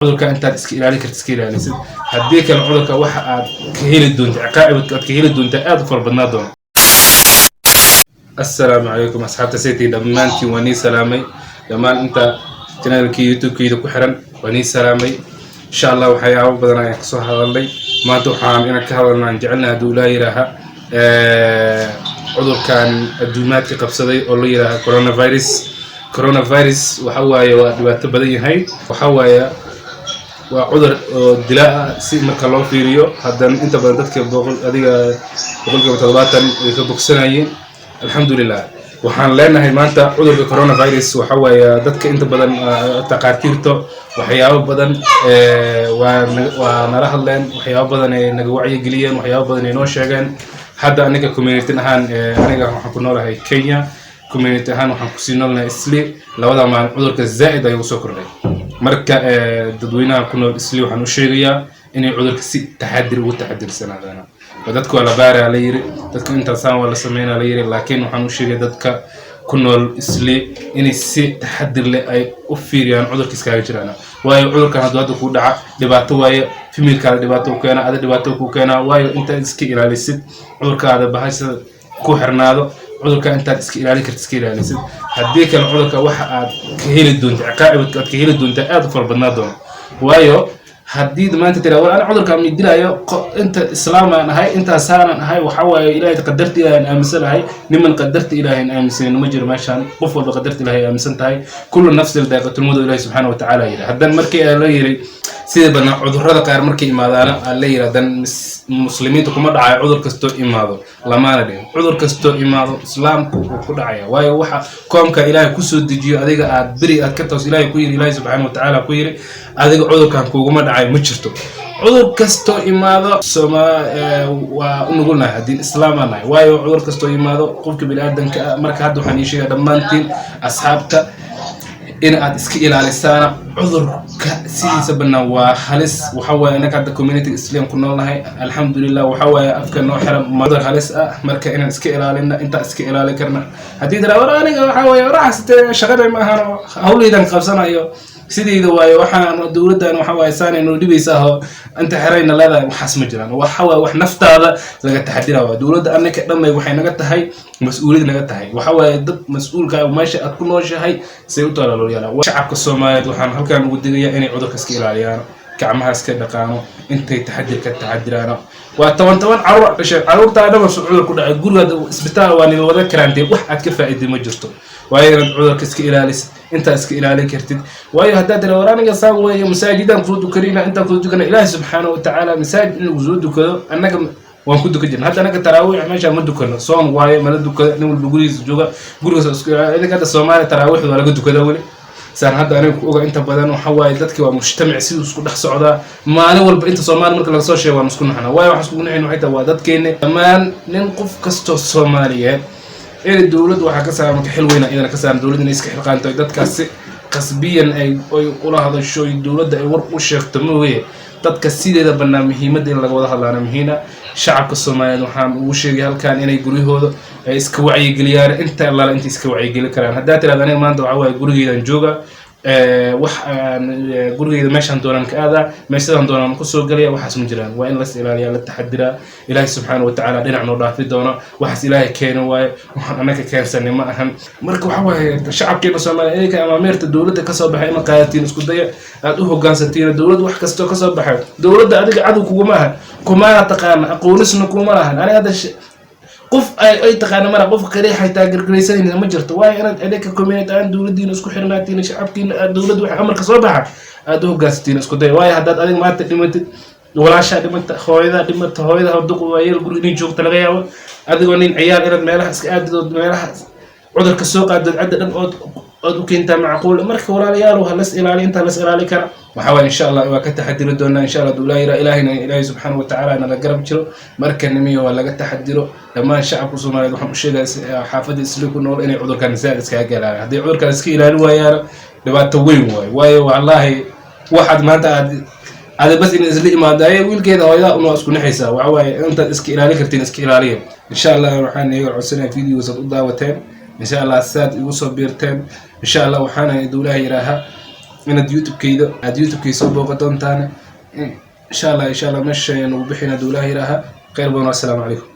Cudurka intaad iska ilaalin karta iska ilaalisid. Haddii kale, cudurka waxa aad ka heli doonta, ciqaabka aad ka heli doonta aad u fara badnaa doona. Assalaamu calaykum asxaabta saytii, dhammaantiin waa nii salaamay. Dhammaan inta channelkii YouTube-keyda ku xiran waa nii salaamay. Insha Allah waxyaabo badan ayaan kasoo hadalnay. Maanta waxaan inaan ka hadalna aan jecelnahay, hadduu ilaa yidhaaha, cudurkan adduumaadka qabsaday oo la yidhaaha coronavirus. Coronavirus waxa waaye waa dhibaato badan yahay. Waxa waaye waa cudur oo dilaa ah si marka loo fiiriyo. Haddana inta badan dadka boqol adiga 70% way ka bogsanayeen, alxamdulilah. Waxaan leenahay maanta cudurka coronavirus waxa waaye dadka inta badan, takhaatiirta waxyaabo badan waa nala hadleen, waxyaabo badan ay naga wacyigeliyeen, waxyaabo badan ay noo sheegeen. Hadda aniga community ahaan, aniga waxaan ku noolahay Kenya, community ahaan waxaan kusii noolnahay Isli. Labada maalin cudurka zaa'id ayuu usoo kordhay. Marka dadweynaha ku nool Isli waxaan u sheegayaa inay cudurka si taxadir ugu taxadirsanaadaan. Oo dadka waa la baaraa la yiri, dadka intaasaan waa la sameynaa la yiri, laakiin waxaan u sheegay dadka ku nool Isli inay si taxadir leh ay u fiiriyaan cudurka iskaga jiraan. Waayo, cudurkan hadduu hadda kuu dhaca, dhibaato waaye. Familkaada dhibaato u keena, ada dhibaato ku keenaa. Waayo, intaad iska ilaalisid cudurkaada, bahasha ku xirnaado. Cudurka intaad iska ilaalin karta iska ilaalisid. Haddii kale, cudurka waxa aad ka heli doonta, ciqaabka aad ka heli doonta aad u fara badnaa doona. Waayo, haddii maanta tiraa, "War, ana cudurka mi dilaayo, inta islaamaan ahay, intaasaanan ahay," waxa waaye Ilaahay qadarta Ilaahay aan aaminsanahay. Niman qadarta Ilaahay aan aaminsanin ma jiro meeshaan. Qof walba qadarta Ilaahay aaminsan tahay. "Kullu nafsin daa'iqatul mawt" Ilaahay subxaana wa tacaala yidhi. Haddan markii la yiri sida badan cudurrada qaar markay imaadaana aa la yiri, haddan muslimiinta kuma dhacayo cudur kastoo imaado lamaana dhihin. Cudur kastoo imaado islaamku wuu ku dhacaya. Waayo, waxa koomka Ilaahay kusoo dejiyo, adiga aad beri aad ka toos Ilaahay ku yiri, Ilaahay subxaana wa tacaala ku yiri, adiga cudurkan kuguma dhacayo ma jirto. Cudur kastoo imaado soma waa u nugulnahay haddii islaamaa nahay. Waayo, cudur kastoo imaado qofka biniaadanka ah. Marka hadda waxaan ii sheegaa dhammaantiin asxaabta in aad iska ilaalisaana cudurka. Sidiisa banaan waa halis. Waxa waaye innaga hadda community Islam ku noolnahay, alxamdulilah, waxa waaye afka noo xiran, cudur halis ah. Marka inaan iska ilaalina intaan iska ilaalin karna. Haddii tira, "War, aniga waxa waaye raxsate shaqada ma ahan, hawleydan qabsanayo sidayda waayo, waxaan dowladdan waxa waaye saanay noo dhibaysaa oo inta xerayna leedahay," waxaas ma jiraan. Waxa waaye wax naftaada laga taxadira. Waa dowladda annaka dhamay waxay naga tahay mas-uuliyad naga tahay. Waxa waaye dad mas-uulka meesha aad ku nooshahay say u taala loo yaalaa. Shacabka Soomaaliyeed waxaan halkan ugu digayaa inay cudurka iska ilaaliyaan, gacmaha iska dhaqaano, intay taxadir ka taxadiraano. Waa toban toban caruur dhashay, caruurtaa dhan cudur ku dhacay, guriga isbitaal waa nila wada karantiin, wax aad ka faa'iiday ma jirto. Waayo, inaad cudurka iska ilaalisid intaa iska ilaalin kartid. Waayo, haddaad tira, "War, aniga saan weeye, masaajidaan kusoo dukanayna, intaan kusoo dukana," Ilaahi subxaana wa tacaala masaajid in lagu soo dukado annaga waan ku dukan jirna. Hadda annaga taraawiix meesha ma dukano, soon waaye, mala dukado. Nin walba gurigiisa jooga, gurigaas isku idinka. Hadda Soomaaliya taraawiixda waa laga dukada weli, saan hadda aniga ku oga. Inta badan waxa waaye dadki waa mujtamac siduu isku dhex socdaa maalin walba. Inta Soomaali marka laga soo sheego waan isku naxnaa. Waayo, waxaan iskugu naxayn waxay tahay waa dadkeena dhammaan. Nin qof kastoo Soomaaliyeed ee dowladdu waxaa ka saaran marka xil weyna iyadana ka saaran dowladda inay iska xilqaanto, dadkaasi qasbiyan ay ula hadasho, dowladda ay war u sheegto mooye. Dadka sideeda bannaan muhiimadda in laga wada hadlaana muhiina. Shacabka Soomaaliyeed waxaan ugu sheegay halkan inay guryahooda ay iska wacyigeliyaan inta allala inta iska wacyigeli karaan. Haddaa tirahda, "Aniga maanta waxaa waaye gurigeydan jooga, wax aan gurigeyda meeshaan doonaan ka aadaa, meeshadaan doonaan kusoo galaya," waxaas ma jiraan. Waa in las ilaaliyaa, la taxadiraa. Ilaahay subxaana wa tacaala dhinac noo dhaafi doono. Waxaas Ilaahay keeni waaye, waxaan annaga keensanay ma ahan. Marka waxa waaye shacabkeena Soomaaliya idinka amaamiirta dowladda kasoo baxay ima qaadatiin, isku daya aad u hogaansantiin dowladda wax kastoo kasoo baxay. Dowladda adiga cadow kuguma aha, kumaana taqaana, aqoonisna kuma lahan. Aniga hadda qof ay taqaana mara, qofka kale xataa gargaraysanayna ma jirto. Waayo, inaad idinka community aan dowladdiina isku xirnaatiin, shacabkiina aad dowladda wax amarka soo baxa aad u hogaansatiin isku day. Waayo, haddaad adiga maanta dhimatid, walaashaa dhimata, hooyadaa dhimata, hooyada duq waayeel guriga inay joogta laga yaabo, adigoo nin ciyaal inaad meelaha iska aadidood, meelaha cudurka soo qaadod, cadda dhan ood u keentaa macquul. Marka walaalayaal, ha las ilaali intaa las ilaali kara. Waxaa waye insha Allah waa ka taxadiri doonaa insha Allah duu ilaah. Ilaahina, Ilaahay subxaana wa tacaala nala garab jiro. Marka nimiyo waa laga taxadiro. Dhammaan shacabka Soomaaliyeed waxaan u sheegaya xaafadda Isli ku nool inay cudurkan zaad iskaga galaan. Hadday cudurkan iska ilaali waayaan, dhibaato weyn waayo. Waayo, wallaahi, waxaad maanta aad ada bas in isla imaado ay wiilkeeda hooyada una isku naxaysaa. Waxa waaye intaad iska ilaalin kartiin iska ilaaliya insha Allah. Waxaan iyaga codsanaya videos aad u daawateen, insha Allah saad igu soo biirteen. Insha Allah waxaana dowlaha yidhaaha Inaad YouTube-kayda, aad YouTube-kayda soo booqan doontaan, insha Allah. Insha Allah meesha ayaan ugu bixina, duulaha yiraaha. Khayr badan, assalaamu calaykum.